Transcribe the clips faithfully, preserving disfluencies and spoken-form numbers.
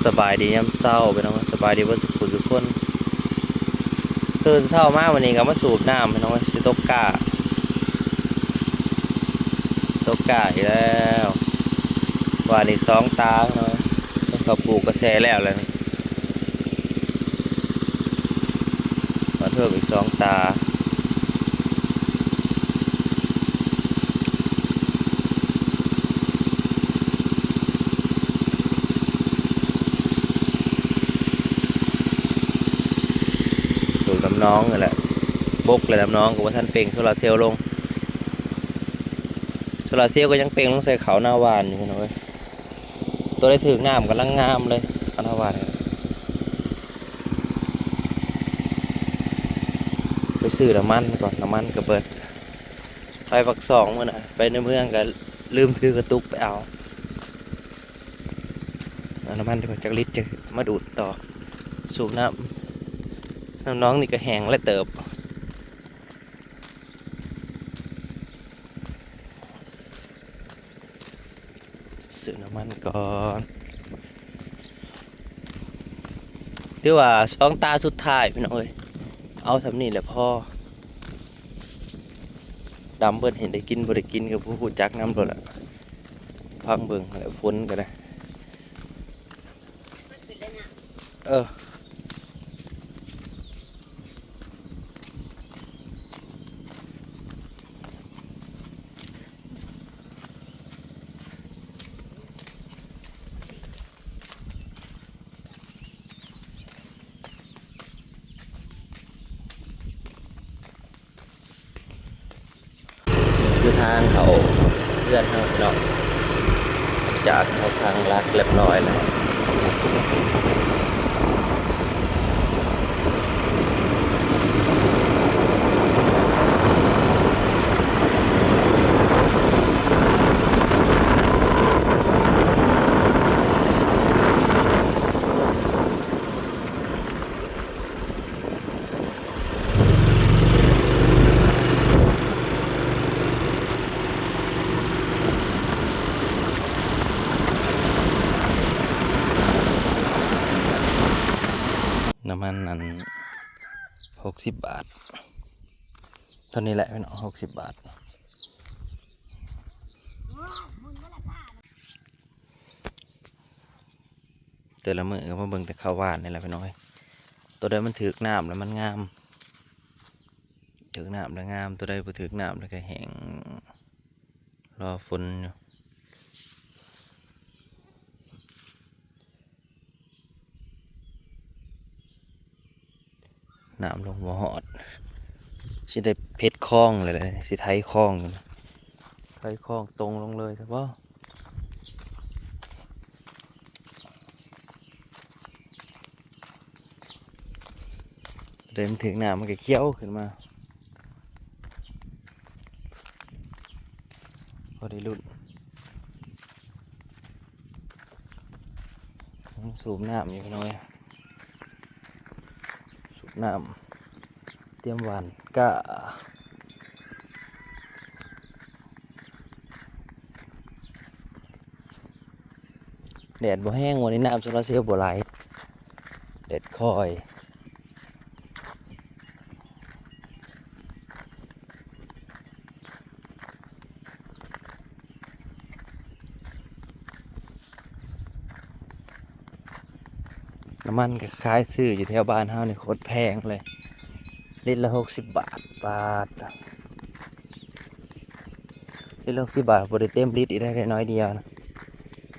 สบายดียามเช้าพี่น้อง สบายดีเบิดสุขสุขคน ตื่นเช้ามาวันนี้ก็มาสูบน้ำพี่น้อง สิตกกา ตกกาอีกแล้ว หว่านอีกสองตาพี่น้อง เขาปลูกกระแสแล้วแหละ มาเพิ่มอีกสองตา ปลูกน้ำน้องนั่นแหละ บกเลยน้ำน้องก็บ่ทันเป่งโซลาร์เซลล์ลง โซลาร์เซลล์ก็ยังเป่งลงใส่เขาหน้าหว่านอยู่พี่น้องเอ้ย ตัวได้ถืกน้ำกำลังงามเลย เอาหน้าหว่าน ไปซื้อน้ำมันก่อน น้ำมันก็เบิด ไปปากซองมื้อน่ะ ไปในเมืองก็ลืมถือกระตุกไปเอา เอาน้ำมันดีกว่า จักลิตรจะมาดูดต่อ สูบน้ำ น้ำน้องนี่ก็แห้งและเติบ ซื้อน้ำมันก่อน ถือว่าสองตาสุดท้ายพี่น้องเอ้ย เอาส่ำนี้แหละพอ ดำเบิด เห็นได้กินบ่ได้กินก็บ่ฮู้จักนำโลดล่ะ พังเบิ่งแล้วฝนก็ได้ เออ คือทางเขาเฮือนเฮาพี่น้อง จากเฮาทางลักเรียบร้อยแล้ว น้ำมันอัน หกสิบบาท เท่านี้แหละพี่น้อง หกสิบบาท แต่ละมื้อก็มาเบิ่งแต่ข้าวหว่านนี่แหละพี่น้องเอ้ย ตัวใดมันถืกน้ำแล้วมันงาม ถืกน้ำแล้วงาม ตัวใดบ่ถืกน้ำแล้วก็แห้ง รอฝนอยู่ น้ำลงบ่ฮอด สิได้เพ็ดคลองเลยแหละ สิไถคลองอยู่นะ ไถคลองตรงลงเลยซะบ่ เริ่มถึงน้ำมันก็เขียวขึ้นมา พอได้ลุ้น สูบน้ำอยู่พี่น้องเอ้ย สูบน้ำ เตรียมหว่านกล้า แดดบ่แฮง วันนี้น้ำโซลาร์เซลล์บ่ไหล แดดค่อย น้ำมันก็ขายซื้ออยู่แถวบ้านเฮานี่โคตรแพงเลย ลิตรละหกสิบบาท บาท ลิตรละหกสิบบาท บ่ได้เต็มลิตรอีก ได้น้อยเดียวนะ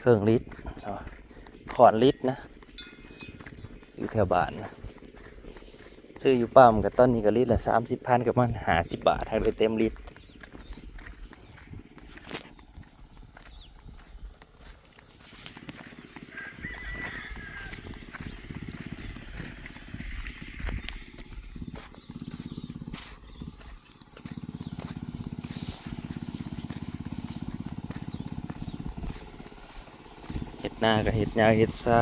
ครึ่งลิตร เนาะ ข้อนลิตรนะ อยู่แถวบ้านนะ ซื้ออยู่ปั๊มก็ตอนนี้ก็ลิตรละสามสิบพัน ก็ประมาณห้าสิบบาท ให้ได้เต็มลิตร เฮ็ดนาก็เฮ็ดหญ้าเฮ็ดซา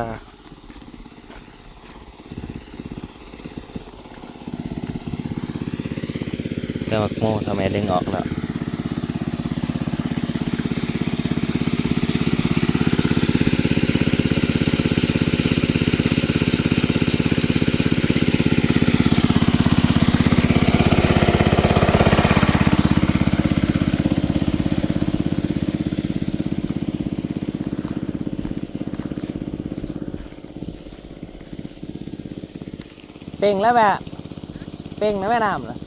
แต่หมากโมทำไมดึงออกแล้ว เ เป่งแล้วแม่ เป่งนะแม่น้ำนะ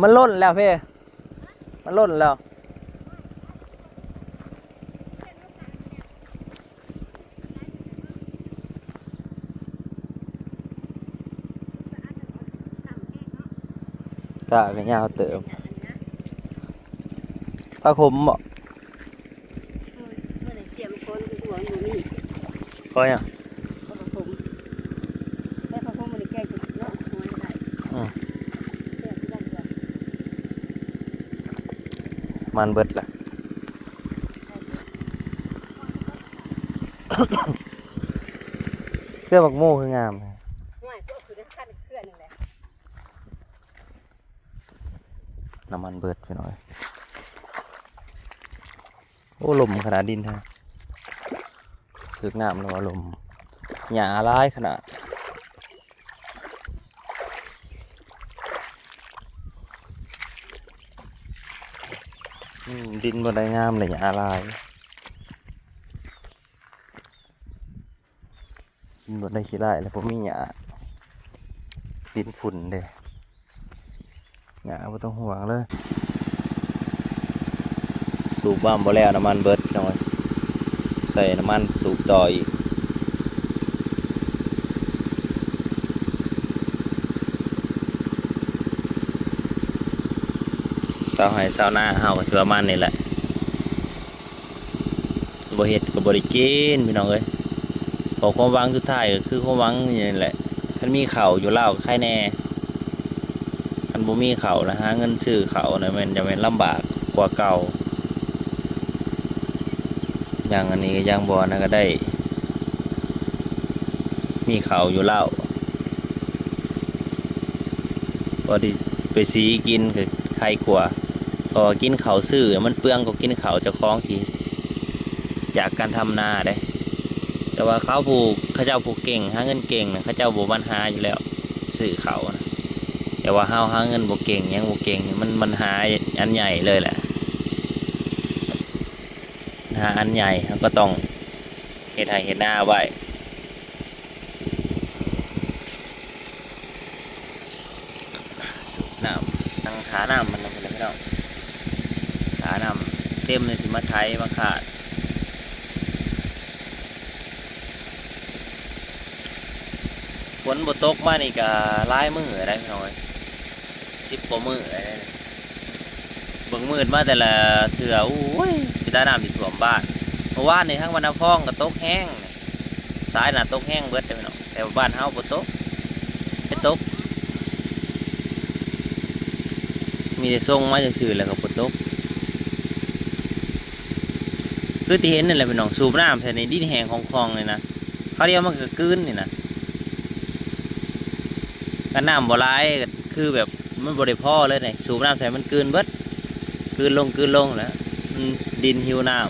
มันล้นแล้วพี่ มันล้นแล้ว กะก็ยาวเติบ ผ้าคลุมบ่ เมื่อไหร่เตรียมคนหัวอยู่นี่ ก็ยัง เขาก็คง แล้วเขาคงบ่ได้แก้กินเนาะ หัวจะได้ อืม เพื่อที่ได้เดือน มันเบิดละ เครื่องหมากโม่คืองามแท้ ห่วย ก็คือได้ขั้นเครื่องหนึ่งแหละ น้ำมันเบิดพี่น้อง โอ้ ลมขนาดดินแท้ ถืกน้ำแล้วว่าลม หญ้าหลายขนาด อืม ดินบ่ได้งามเลย หญ้าหลาย มันบ่ได้ขี้ร้ายแล้ว บ่มีหญ้า ดินฝุ่นเด้ หญ้าบ่ต้องห่วงเลย สูบน้ำบ่แล้ว น้ำมันเบิด น้อย ใส่น้ำมันสูบต่ออีก ชาวไร่ชาวนาเฮาก็สิประมาณนี้แหละ บ่เฮ็ดก็บ่ได้กินพี่น้องเอ้ย เพราะความหวังสุดท้ายก็คือความหวังนี่แหละ คันมีข้าวอยู่ลาวก็ไคแน่ คันบ่มีข้าวแล้วหาเงินซื้อข้าวนะ แม่นจะแม่นลำบากกว่าเก่า อย่างอันนี้ก็ยังบ่นะ ก็ได้ มีข้าวอยู่ลาว พอดีไปสีกินก็ไคกว่า เพราะว่ากินข้าวซื้อมันเปลืองกว่ากินข้าวเจ้าของที่ จากการทำนาเด้ แต่ว่าเขาผู้ เขาเจ้าผู้เก่ง หาเงินเก่งน่ะ เขาเจ้าบ่ปัญหาอยู่แล้ว ซื้อข้าวนะ แต่ว่าเฮาหาเงินบ่เก่ง หยังบ่เก่งนี่ มันปัญหาอันใหญ่เลยแหละ ปัญหาอันใหญ่ เฮาก็ต้องเฮ็ดไร่เฮ็ดนาไว้ สูบน้ำ นั่งหาน้ำมันแล้วพี่น้อง หาน้ำเต็มเลย สิมาไถมาคาด ฝนบ่ตกมานี่ก็หลายมื้อแล้วพี่น้องเอ้ย สิบกว่ามื้อแล้ว เบิ่งมืดมาแต่ละเทื่อ โอ้ย สิได้น้ำสิท่วมบ้าน เมื่อวานนี่ทางวรรณพองก็ตกแฮง สายน่ะตกแฮงเบิดเด้อพี่น้อง แต่ว่าบ้านเฮาบ่ตก ไปตก มีแต่ส่งมาซื่อๆ แล้วก็บ่ตก คือที่เห็นนั่นแหละพี่น้อง สูบน้ำใส่ในดินแห้งของคลองเลยนะ คราวเดียวมันก็กลืนนี่นะ ก็น้ำบ่หลาย ก็คือแบบมันบ่ได้พอเลยนี่ สูบน้ำใส่มันกลืนเบิด กลืนลง กลืนลงแล้ว มันดินหิวน้ำ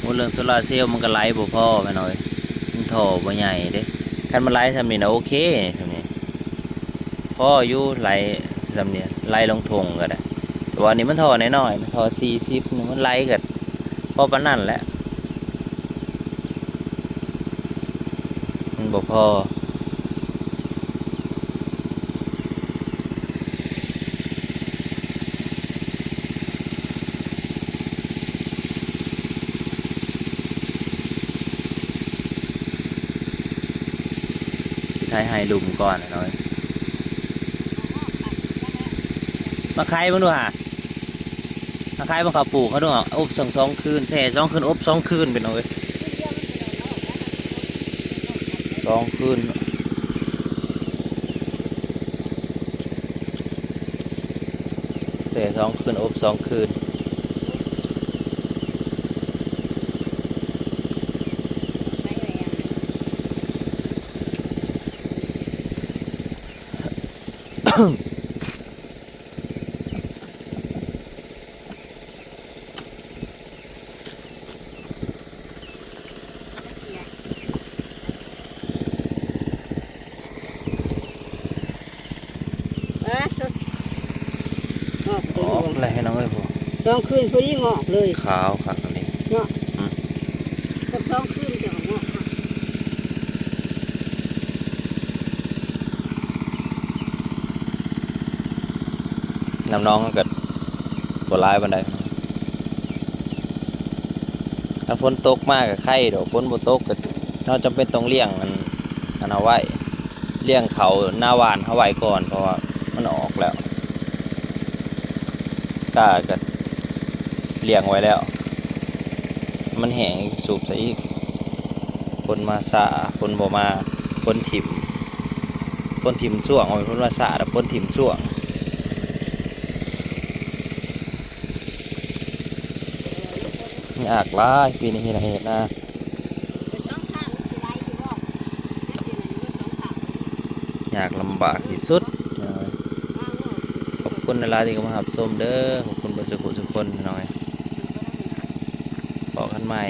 โอ้ เรื่องโซลาร์เซลล์มันก็ไหลบ่พอแม่นบ่ มันท่อบ่ใหญ่เด้ คันมันไหลส่ำนี้นะโอเค ส่ำนี้ พออยู่ ไหลส่ำนี้ ไหลลงทุ่งก็ได้ แต่ว่านี่มันท่อน้อยๆ มันท่อสี่สิบนี่ มันไหลก็พอปานนั้นแหละ มันบ่พอ ไถไฮ่ลุ่มก่อนหน่อย มาไขเบิ่งดูหา มาไขเบิ่งเขาปลูกเขาดูหา อบสอง สองคืน แช่สองคืน อบสองคืน พี่น้องเอ้ย สองคืน แช่สองคืน อบสองคืน ไปเลยอะ เออ งอก ออกเลยพี่น้องเอ้ย พวก สองคืนพอดีงอกเลย ขาวคักอันนี้ เนาะ อืม สักสองคืนจะงอกค่ะ น้ำหนองก็บ่หลายปานใด ถ้าฝนตกมาก็ไคดอก ฝนบ่ตกก็เราจำเป็นต้องเลี้ยงอัน อันเอาไว้ เลี้ยงเขานาหว่านเขาไว้ก่อน เพราะว่ามันออกแล้ว กล้าก็เลี้ยงไว้แล้ว มันแห้งอีก สูบใส่อีก ฝนมาช้า ฝนบ่มา ฝนถิ่ม ฝนถิ่มช่วง โอ้ย ฝนมาช้า แต่ฝนถิ่มช่วง ยากหลายปีนี้เฮ็ดไร่เฮ็ดนา ยากลำบากที่สุด ขอบคุณหลายๆที่เข้ามารับชมเด้อ ขอบคุณเบิดสุขุทุกคนพี่น้องเอ้ย พบกันใหม่